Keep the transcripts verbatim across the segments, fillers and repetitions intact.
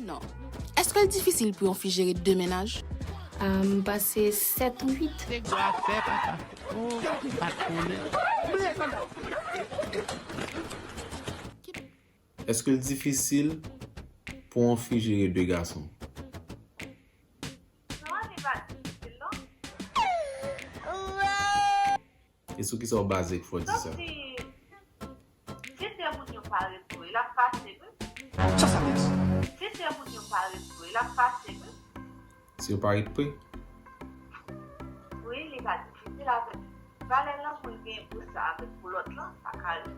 Non. Èske l difisil pou yon fi jere de mennaj? Ah, m pase sèt ou uit. Se gwa fè, papa. Oh, pa t konnen. Èske l difisil pou yon fi jere de gason? Non, li pa difisil, non. E sou kisa w baze k fè w di sa? Sòf si, si de moun yo pa ret vre, l ap fasil, wi. Sa sa vle di? Si de moun yo pa ret vre, l ap fasil, wi. Si yo pa ret pre? Wi, li pa difisil avèk valè lanmou l gen pou sa avèk pou lòt lan, sa ka rive.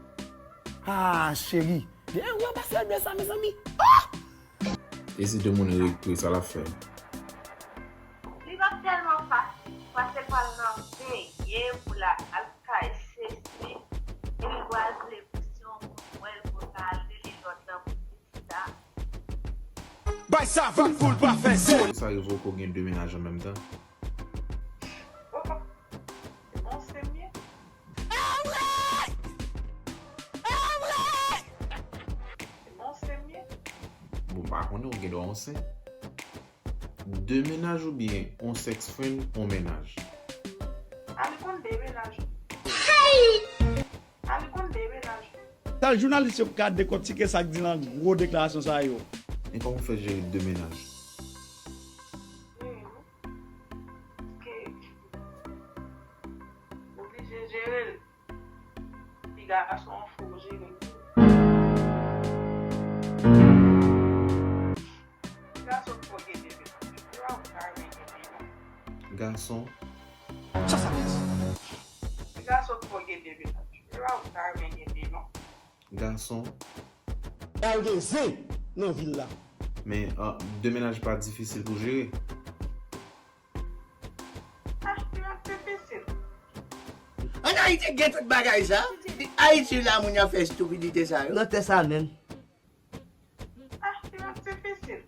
Ah, cheri. Byen, ou anba sèl byen sa, mezanmi. Ah! E si de moun ret pre, sa l ap fè? Li p ap tèlman fasil, paske l pral nan veye pou l al kay sesi, epi l pral vle pou si yon moun wè l pou l ka al rele lòt lan pou l di sa. Bay sa vag pou l pa fè zen. Sa rive w ko gen de mennaj an menm tan? Oh, se bon, se mye. Se bon, se mye. Bon, m pa konnen, ou gen dwa yon sen. De mennaj oubyen on sex friend, on mennaj? A, li konn de mennaj. A, li konn de mennaj. Sa jounalis yo ka dekòtike sa k di nan gwo deklarasyon sa yo. Men kòman w fè jere de mennaj? Hmm. Ke oblije jere l. Ti gason an fò w jere l. Ti gason fò gen de mennaj. Ou pa renmen gen de non. Gason. Sa sa vle di? Ti gason fò gen de mennaj. Ou pa renmen gen de non. Gason. Al gen zen nan vil la. Men, ah, de mennaj pa difisil pou jere. Achte yon difisil. Ann Ayiti gen tout bagay sa. Ayiti la moun yo fè estipidite sa yo. Nan tè sa menm. Achte yon difisil.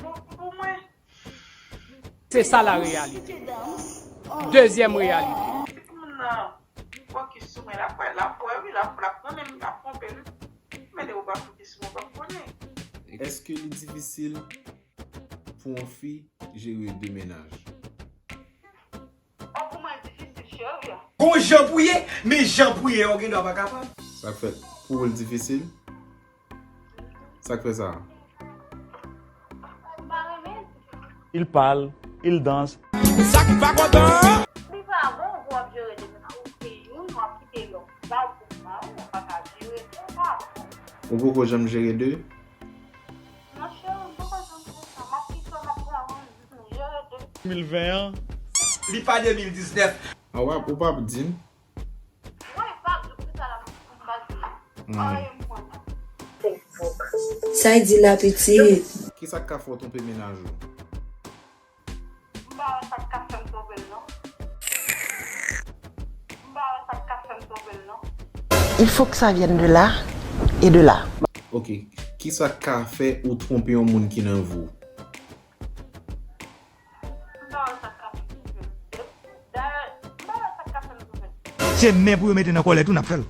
Bon, pou mwen. Se sa la reyalite. Dezyèm reyalite. Si moun nan fokis sou mwen, l ap wè, l ap wè, wi, l ap, l ap konnen m, l ap twonpe l. Men lè ou pa fokis sou mwen, ou p ap konnen. Èske li difisil pou yon fi jere de mennaj? Bon, pou mwen, difisil, cheri. Gon jan pou ye, men jan pou ye, ou gen dwa pa kapab. Sa k fè pou ou l difisil? Sa k fè sa? M pa renmen. Il parle, il danse. Sa k pa kontan? Li pa bon pou w ap jere de mennaj. Ou se youn, w ap kite lòt. Sa w pou mari, w pa ka jere de, pa bon. Ou poko janm jere de? Non, cheri, m poko janm fè sa. M ap kite w, m ap pran yon jou pou m jere de. De mil ven an. Li pa de mil diznèf. A, w ap, ou p ap di m? Mwen, pa di pou sa la, m pa di. Hmm. Anyen m konn. Sa di la, pitit. Kisa k ka fè w twonpe mennaj ou? M pa wè sa k ka fè m twonpe l, non. M pa wè sa k ka fè m twonpe l, non. Il faut que ça vienne de là et de là. Ok. Kisa k ka fè ou twonpe yon moun ki nan vi w? M pa wè sa k ka fè m twonpe l. Dayè, m pa wè sa k ka fè m twonpe l. Se men pou yo mete nan kòlèt ou n ap fè l.